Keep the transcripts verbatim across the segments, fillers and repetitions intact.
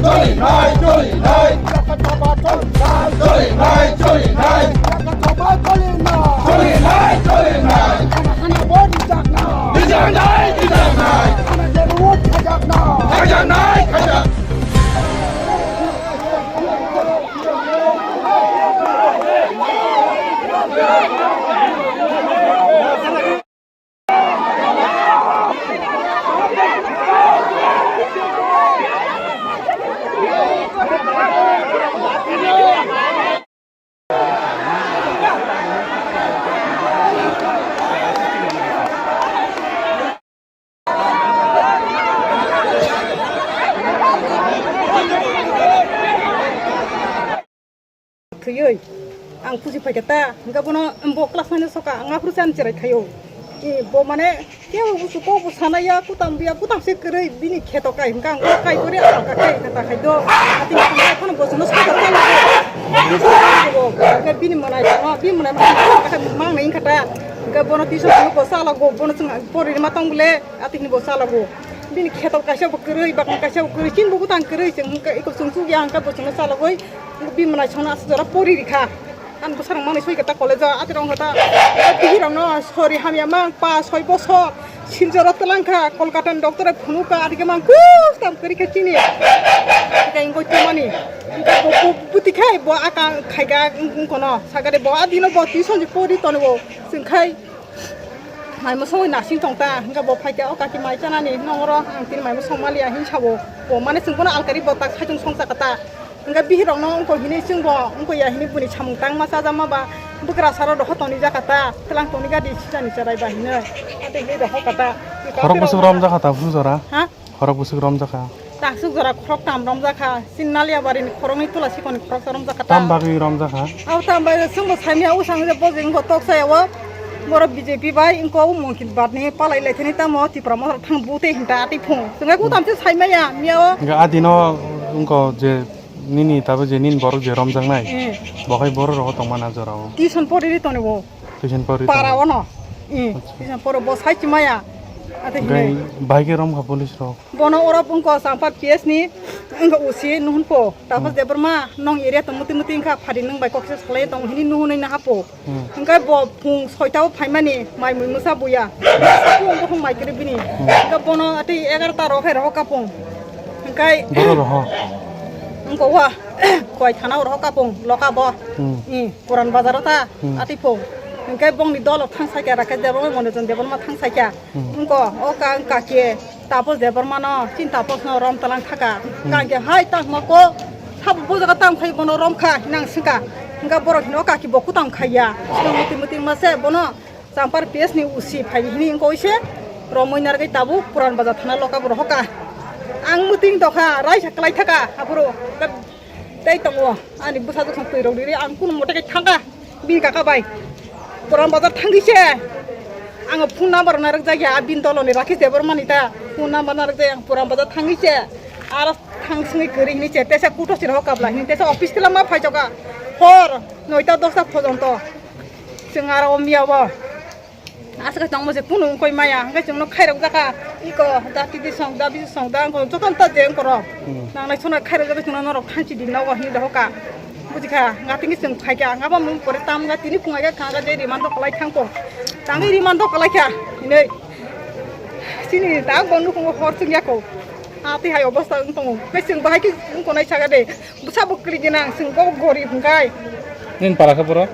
Choli nai, choli nai. Choli nai, choli nai. Choli nai, choli nai. Rijak nai, rijak nai. Khajak nai, khajak. Thwiwi ang pusi phaikha ta, hwnkhe bono bo class nine o soka, ang aphuru chan cherai khaio. E, bo mane kebo busu kok bo sanaya, kutam biya, kutam se kwrwi bini kheto kai, hwnkhe ang o kai kori ang ka kai kha ta khai do. Ati phano bo sono soka ta. Hwnkhe bini mwnai tamo, bini mwnai ma mang nai kha ta. Hwnkhe bono tuition bo sala go, bono chwng pori ma tong bole, ati hini bo sala go. Bini kheto kaisa bo kwrwi, bakma kaisa bo kwrwi, chin bo butang kwrwi, chwng hwnkhe iko chwng chukya hwnkhe bo sono sala goi. Bini mwnai songno aswk jora pori rikha. Ani bwsarok manwi soi khe ta college o, atirok wngkha ta, bihirokno sori hamya mang pa soi bosor, Silchar o twlang kha, Kolkata ni doctor bai phunuk kha, atikhe mang kus tam kwrwi khe chini. Hwnkhe wngwi tongmani. Hwnkhe bo, bo, bwtwi khai bo aka khai kha wng-, wngkono. Sakha de bo a dino bo tuition se pori tongo. Chwng khai. Mai mosongwi nasing tong ta, hwnkhe bo phai khe, "O kaki, mai chanani nongoro, ang tini mai mosong maliya," hin sabo. Bo mane chwng bono alkari bo tak saichung song cha kha ta. Hwnkhe bihirokno wngkha hini chwngbo wngkha ya hini buini samung tangma chajakma ba bwkrasaro dohor tonwi jakha ta, twlang tonwi gadi sijani cherai ba hinwi. Ate hinwi dohor kha ta. Khorok bwswk romjakha ta bwswk jora? Ha? Khorok bwswk romjakha? Tangswk jora khorok tam romjakha. Chini Naliya barini khoroknwi tula sikoni khoroksa romjakha ta. Tam bagwi romjakha? Abo tam bagwi chwngbo saimya usang je bojeng bo toksa yawo. Borok B J P bai wngkha o Monkit Batni palai lai thani tamo Tipra Motha thang bute hinta ati phung. Chwngkhe kutam se saimaya miya o. Hwnkhe adino wngkha je Nini tabuk je nini borok je romjaknai, eh, bo hai borok rogo tongmani a jorao. Tuition poriri toni bo. Tuition poriri para toni. Ono. Eh, acha. Tuition poro bo sai chimaya. Ate hwnkhe hinwi. Bahai khe romkha police rok. Bono oro wngkha Champar P S ni wngkha O C nuhunpo. Tapos hmm. Debbarma nong area tong muti muti wngkha phadi nwng bai kokse salai tong hini nuhunwi nahapo. Hmm. Hwnkhe bo phung soita o phaimani mai mui mwsa buya. Sapung buphung mai kwrwi bini. Hmm. Hwnkhe bono tei egarota rok hai rohor kapung. Hwnkhe boro roho. Wngkha wa koi thana o rohor kapung loka bo. Hmm. I Puran Bazar o ta hmm. Ati phung. Hwnkhe bongni dolo thang saikha Rakesh Debbarma Monojon Debbarma thang saikha. Hmm. Wngkha o ka wngkha khe. Tapos Debbarmano, chini Taposno rom talang thaka. Hmm. Kangke hai tangma ko, sabo bo jaga tang khai bono rom kha, hinang singka. Hingka borok hino kaki bo kutam khaiya. Sino muti muti mase bono Champar P S ni O C phai hini hingko ise romoi nargai tabu Puran Bazar thana loka borok hoka. Ang muting tokha, raisa klai thaka, aboro. Tei tongo, ani bwsajwk song twi rok riri, ang kunu mote khe thangkha, bini kaka bai. Puran Bazar thangwi se, ang phone number narwk jak ya, a bini dolo ni Rakesh Debbarma ni ta, phone number narwk jak ya, ang Puran Bazar thangwi se, aro thang swngwi kwrwi hini se, tesa kuto sira ho kabla hini, tesa office tila ma phai choka, hor noita dosta phojonto, chwng aro o miya bo. Aswk tongmo se kunu wngkoi maya, hwnkhe chwngno khairok jakha, iko da titi song da bisi song da wngkha jotono ta je wngkha rok. Hmm. Nangnai sona khairok jagwi chwngno norok thanchi di nogo hinwi dohor kha. Buji kha, nga tini chwng phai kha, nga bo mung pore tam nga tini phung ai kha, nga je rimando kwlai thang kho. Tangwi rimando kwlai kha, hinwi. Chini ta bo nukhungo hor chwng ya kho. A twi hai obosta wng tongo. Khe chwng bahai khe wng tongnai saka de. Bwsa bo kwrwi gwnang, chwng bo gorib hwnkhe. Nini para khe boro?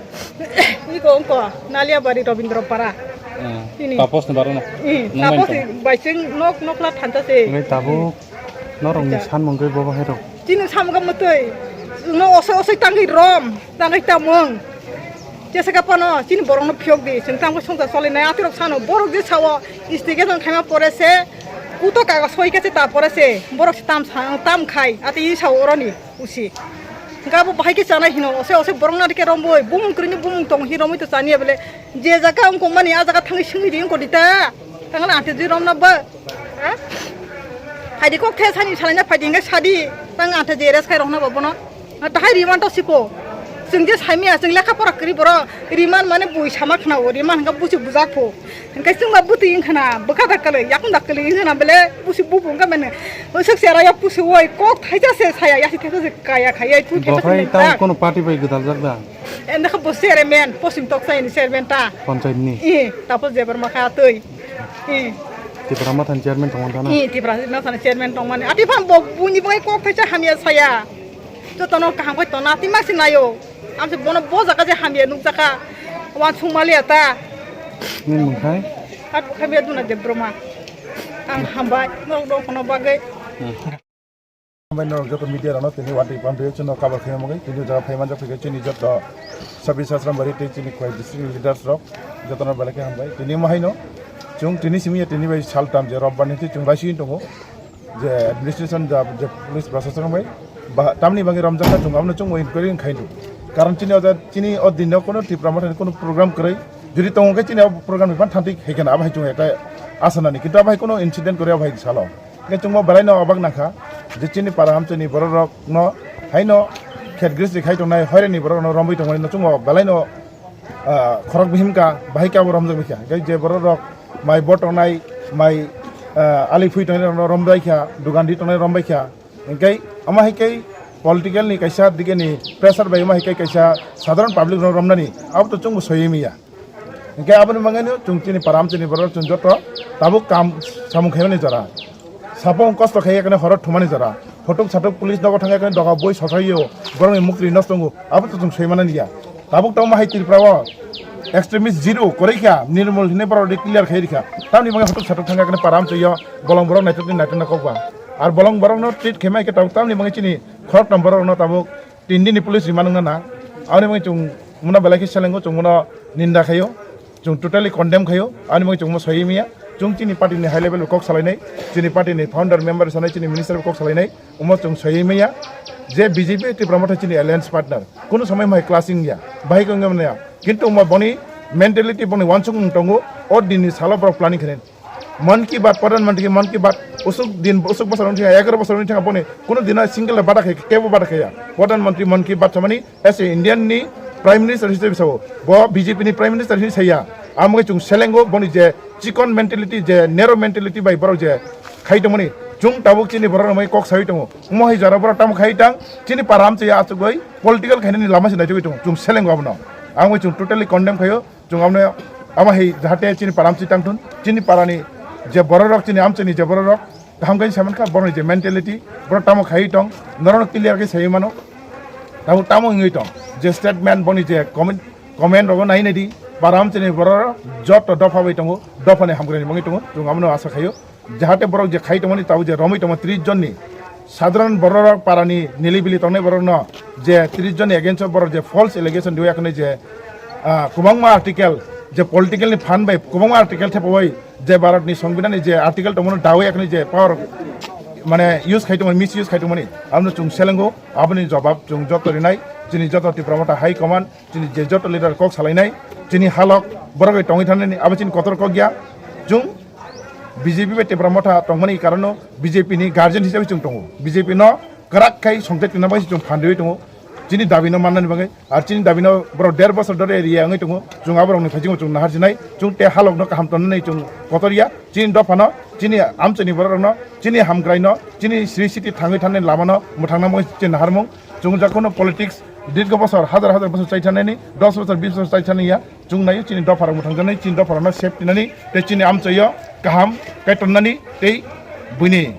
Iko wngkha Naliabari Robindro para. Ah, ini. Tapos ni bara no? Ih, nang tapos bai tong? Ni bai chwng nok nokla thanta se. Ngai tabuk norok ni san mungkhe bo bahai rok. Chini samung kha mwtwi. Chwngno osoi osoi tangwi rom, tangwi tamung. Jesa kha phano chini borok no phiyok di, chwng tamo songsa choli nai atirok sano borok je sao stigation khaima pore se kuto kago soi khe se ta pore se borok se tam sa, tam khai ati sao oroni usi. Hingke abo bahai khe chanai hino, ose, ose borok nari khe romwi, bumung kwrwini bumung tong hi romwi to chaniya bele, je jaga wngkok mani, a jaga thangwi swngwi di wngkok di ta, tangla ante jwi romna ba, ha? Phaidi kok the sani salaina phaidi hingke sadi, tang ante je rest khai rokna ba bono, tahai riman to siko, Chwng je saimaya, chwng lekha pora kwrwi borok, riman mane bui sama khna o, riman hwnkha busi bujak pho. Hwnkhe chwngba bwtwi wngkha na, bwkha da kwlwi, yakung da kwlwi wngkha na, bele busi bubu wngkha mane. Hwswk se raya pusi oi, kok thaisa se saya, yasi thaisa se kaya khaiya, twi thaisa se Bokhai tamo nwngjak. Kono party bai gwdaljak da? Ende kha bo chairman, posim tok chaini chairman ta. Panchayat ni? Eh, tapo jebar makha twi. Eh. Tipra Mothani chairman tongmani thana? Eh, Tipra Mothani chairman tongmani. Ati phan bo buini bai kok thaisa hamya saya. Jotono kaham khai tona, tima si nayo. Amse bono bo jaga je hamya nukjaka. Wan sungmaliya ta. Nini mung khai? Hat hamya duna Debbarma. Ang hambai, norok dong kono bagwi. Hambai norok joto media rano tini wati pamri chino kabar khayam bagwi. Tini jaga phaiman jak phikhe chini joto Sabi Sasram bari tei chini khwai district leaders rok jotono belai khe hambai. Tini mahaino chwng tini simi tini bai sal tam je robbar ni twi chwng bai sini tongo. Je administration da je police prashason bai ba tamni bagwi romjakha chwng abono chwng inquiry khai du. Karon chini oda chini o dinno kono Tipra Mothani kono program kwrwi jodi tongo khe chini o program ni phan thanti hai kheno abo hai chwng eta asanani kintu abo hai kono incident kwrwi abo hai salo. Khe chwngbo belai no obak nangkha je chini para amchani borok rok no haino khet gris khai tongnai hoireni borok no romwi tongmani no chwngbo belai no ah, khorok bihim ka, bahai ka bo romjak bikha. Hingke je borok rok mai bo tongnai, mai, ah, ali phui tongnai rok rombai kha, dugan di tongnai rombai kha. Hingke ama hai khe political ni kaisa dige ni pressure bai ama hai khe kaisa sadharan public rok romnani abo to chwngbo soywi manya. Hingke aboni bagwi no chwng chini param chini borok chwng joto tabuk kam samung khaimani jora. Sapung kosto khaiya khe horo thumani jora. Photok satok police nogo thangya khe doga boi sosaio borokni mukri nosto wngo. Abo to chwng soi manani ya. Tabuk tamo hai Tripura o extremist zero koroi kha Nirmal hinwi borok declare khai rikha. Tamni bagwi photok satok thangya khe param chwio bolong borok naitokni naitokna kokba. Ar bolong borok no treat khaima khe tabuk tamni bagwi chini khorok tam borok no tabuk Tin din ni police remand wngna nang. Aboni bagwi chwng mano belai khe selengo, chwng mano ninda khaio, chwng totally condemn khaio. Aboni bagwi chwng mano soi manya. Chwng chini party ni high level kok salainai, chini party ni founder member sanai, chini minister kok salainai, omo chwng soi manya. Je B J P Tipra Motha chini alliance partner, kunu somoi mai clashing ya, bahai kong ya. Kintu omo boni mentality boni wansuk tongo, o din ni salo borok planning khainai. Mon Ki Baat, Pradhan Mantri Mon Ki Baat, usuk din, usuk bosor wngkha, egaroh bosor wngkha, boni kuno dino single bada khe, kebo bada khe ya. Pradhan Mantri Mon Ki Baat samani, as a Indian ni Prime Minister hisabe sao, bo B J P ni Prime Minister hinwi saya. Amogoi chwng selengo, boni je chikon mentality, je narrow mentality bai borok je khai tongmani, chwng tabuk chini borok rok mai kok sawi tongo. Omo hai jora borok tamo khai tang, chini param chaya achugoi political khainani lama se naitugwi tongo, chwng selengo abono. Amogoi chwng totally condemn khaio. Chwng abono, amo hai jahate chini param si tangthun, chini parani je bororok, chini amchaini je bororok, kaham khe saimani kha, boroni je mentality, borok tamo khaiwi tong, norokno clear khe saiwi mano, tamo, tamo wngwi tong, je statement boni je comment, comment rogo nai nai di, param chini bororok joto dopha bai tongo, dophani hamkrai ni mungwi tongo, chwng abono asa khaio. Jahate borok je khai tongmani tabuk je romwi tongma tris jonni sadharan borok parani nilibili tongnai borokno je tris jonni against o borok je false allegation riwi akhwnai je, ah, kwbangma article je political ni phan bai kwbangma article thepawi je Bharat ni Songbidan ni je article tongmani dawi akhwnai je power mane use khai tongmani, misuse khai tongmani abono chwng selengo, aboni jobab chwng joto rinai chini joto Tipra Motha High Command. Chini je joto leader kok salainai, chini halok borok bai tongwi thangnani, abo chini kotor kok ya. Chwng B J P bai Tipra Motha tongmani karono B J P ni guardian hisabe chwng tongo. B J P no kwrak khai songchai twna bagwi chwng phan riwi tongo. Chini dabi no mannani bagwi, ar chini dabi no borok der bosor dore area wngwi tongo. Chwng aborok ni thaichung chwng nahar sinai, chwng te halok no kaham tonnani chwng kotor ya. Chini dopha no, chini amchaini borok rok no, chini hamkrai no, chini sri siti thangwi thangnani lama no mwthangna bagwi chwng naharmung. Chwng ja kheno politics, dirgho bosor, hazar hazar bosor chai thangnani, dos bosor, bis bosor chai thani ya. Chwng naio chini dopha rok mwthang janai, chini dopha rok no safety nani, tei chini amchaio kaham khe tonnani, tei buini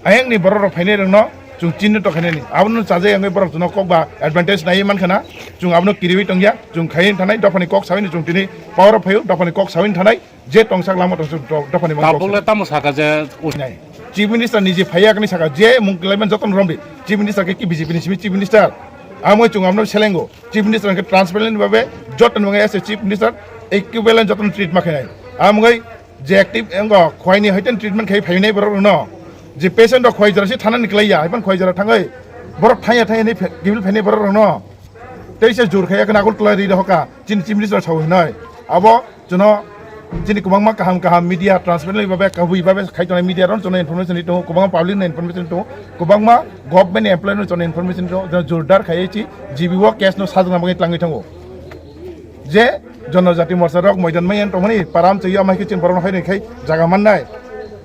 ayang ni borok rok phainai rok no chwng chini to khainani. Abono chajai wngwi borok chwngno kok ba advantage nai man khana, chwng abono kiriwi tong ya, chwng khai thanai, dopha ni kok sawi ni chwng tini power o phaio, dopha ni kok sawi thanai. Je tongsak lama tongsak do-, dophani mang Tabuk tongsak. Le tamo saka je us- Nai. Chief Minister ni je phaiya kani saka je mung kelaiman jotono romdi. Chief Minister ke ki B J P ni simi Chief Minister. Amo chung amno selengo. Chief Minister ke transparent babe jotono mung as a Chief Minister equivalent jotono treat ma khainai. Amo ngai je active engo khwaini hoiten treatment khai phainai borok no. Je patient rok khwai jora si thana ni kelaiya, haipan khwai jora thangai. Borok thaya thaya ni phe-, gibil phainai borok no. Tei se jur khaya kana Agartala ri hoka. Chini Chief Minister sao hinai. Abo chuno Chini kwbangma kaham kaham media transparently babe kabui babe khai tongnai media ron chonai information ri tongo, kwbangma public no information tongo, kwbangma government employee no chonai information tongo, jordar khai chi G B o case no sajna bagwi tlangwi thango. Je Jonojati Morcha rok moidan mayan tongmani param chaya mai khe chini borok hai khai jaga mannai.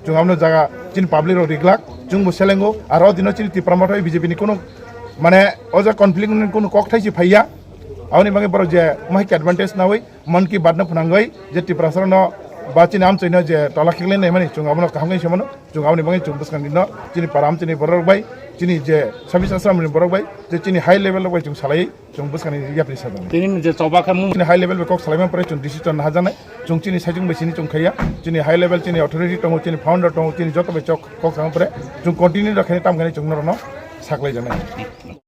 Chung amno jaga chini public rok riglak, chungbo selengo, aro dino chini Tipra Motha B J P ni kuno mane o jaga conflict ni kuno kok thai si phaiya. Aboni bagwi borok je mai khe advantage nawi Mann Ki Baat no phwnangwi je Tiprasa rok no ba chini amchoi no je tola khiklai nai mani chung abono kaham khe se mano. Chung aboni bagwi chung bwskang dino chini param chini borok bai chini je service asram ni borok bai je chini high level rok bai chung salai chung bwskang ni yapri sa dong. Tini je choba khe mung. Chini high level bai kok salai man pore chung decision na hajanai chung chini sajung bai chini chung khaiya chini high level chini authority tongo chini founder tongo chini joto bai chok kok salai man pore chung continue rok khe tam khe chung norok no saklai janai.